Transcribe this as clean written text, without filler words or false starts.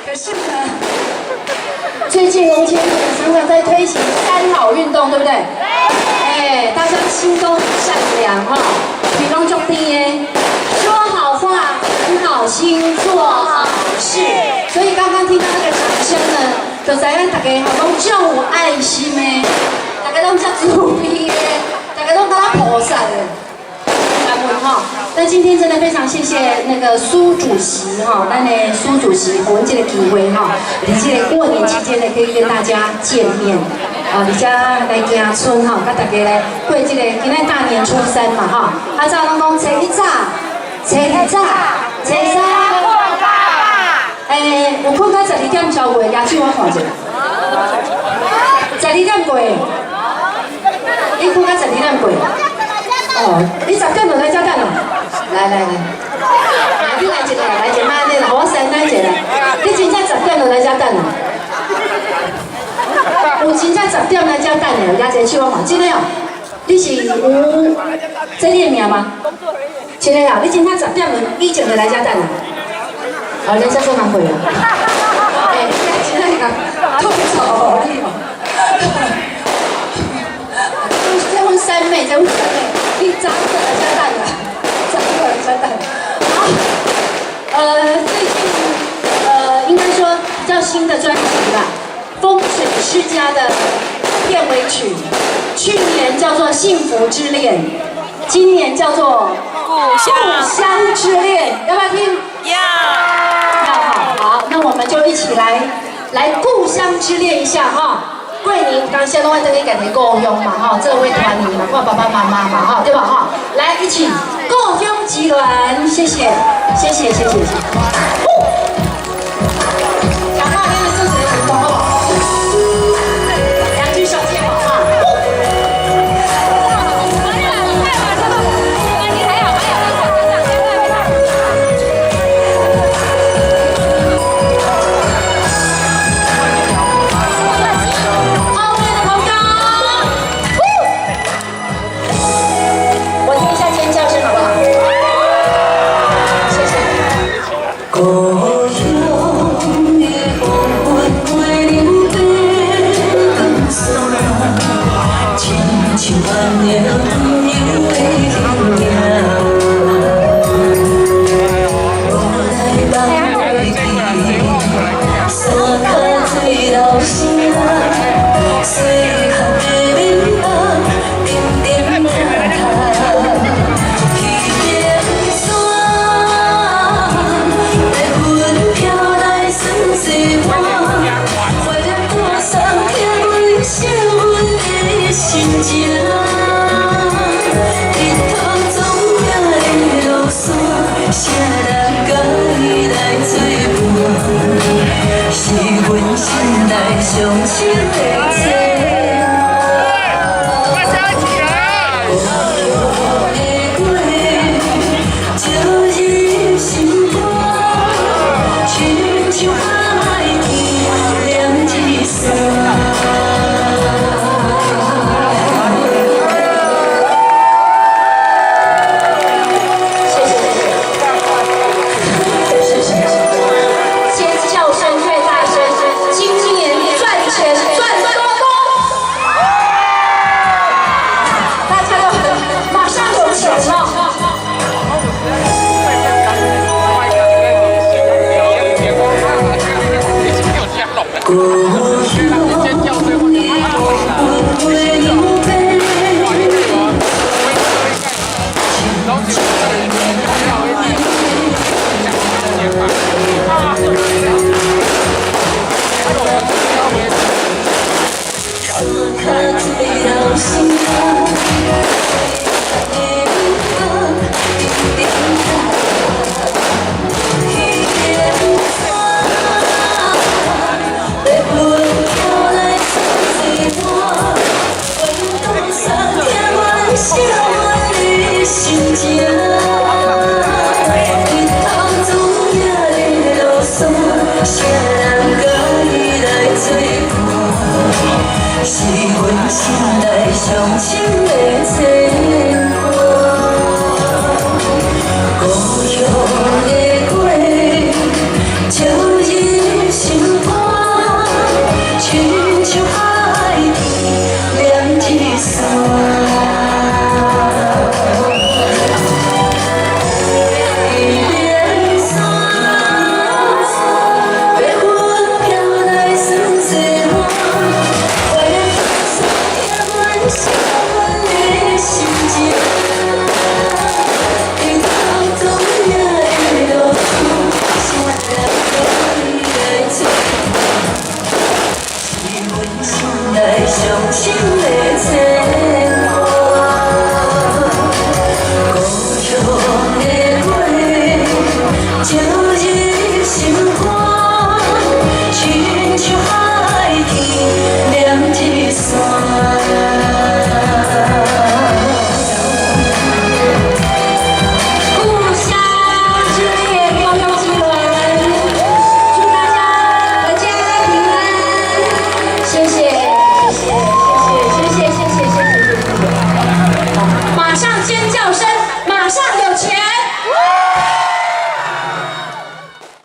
可是呢，最近龍前常常在推行三好運動，對不對？哎，大家心都很善良哈，比方就甜的，說好話，存好心，做好事。所以剛剛聽到那個掌聲呢，就知影大家吼攏足有愛心的，大家攏遮慈悲的，大家攏敢若菩薩的。感恩哈，那今天真的非常謝謝那個蘇主席哈，咱的蘇主席予阮這個機會哈，佇這個過年期間呢，可以跟大家見面啊，而且來行村哈，佮大家來過這個今仔大年初三嘛哈，啊早攏講初一早，初二早，初三，欸，有睏到12點超過，舉手我看一下，十二點過，你睏到十二點過？哦，你10點就來遮等哦。來來來，你來一個，來一個，按呢啦，我先來一個。你真正十點就來遮等哦？有真正十點來遮等的，舉一個手我看，真的哦。你是有這你的名嗎？真的啊，你真正十點以前就來遮等哦？哦，你這做工課啊？欸，真正共吐槽你哦。這阮三妹，這阮三妹。你早個來遮等啊，早個來遮等。好，最近應該說比較新的專輯吧，《風水世家》的片尾曲，去年叫做《幸福之戀》，今年叫做《故鄉故鄉之戀》，要不要聽？要。要好，好，那我們就一起來故鄉之戀一下哈。過年當時攏愛轉去家己故鄉嘛，吼，做伙團圓嘛，看爸爸媽媽嘛，吼，對吧？哈，來一起故鄉之戀，謝謝，謝謝，謝謝，謝謝。講話你們做一個運動好不好？兩舉手肩膀哈。後面的朋友，我聽一下尖叫聲好不好？謝謝。故鄉的黃昏，月亮爬光山，親像萬年朋友的形影。無奈放袂記，山跤水流聲，細漢的面孔，點點塌塌。彼邊山，白雲飄來算一半，花朵送疼阮惜阮的心情。日頭總也會落山，誰人共伊來做伴？是阮心內上深的牽掛。大家一起來！故鄉的月，照入心肝，親像海天連一線。謝謝謝謝謝謝。尖叫聲越大聲，今年賺錢賺多多。大家都很馬上有錢了。故鄉的黃昏，月亮爬親像山跤水流聲，細漢的面孔，點點塌塌。彼邊山，白雲飄來算一半，花朵送疼阮惜阮的心情。日頭總也會落山，誰人共伊來做伴？是阮心內上深的牽掛。故鄉的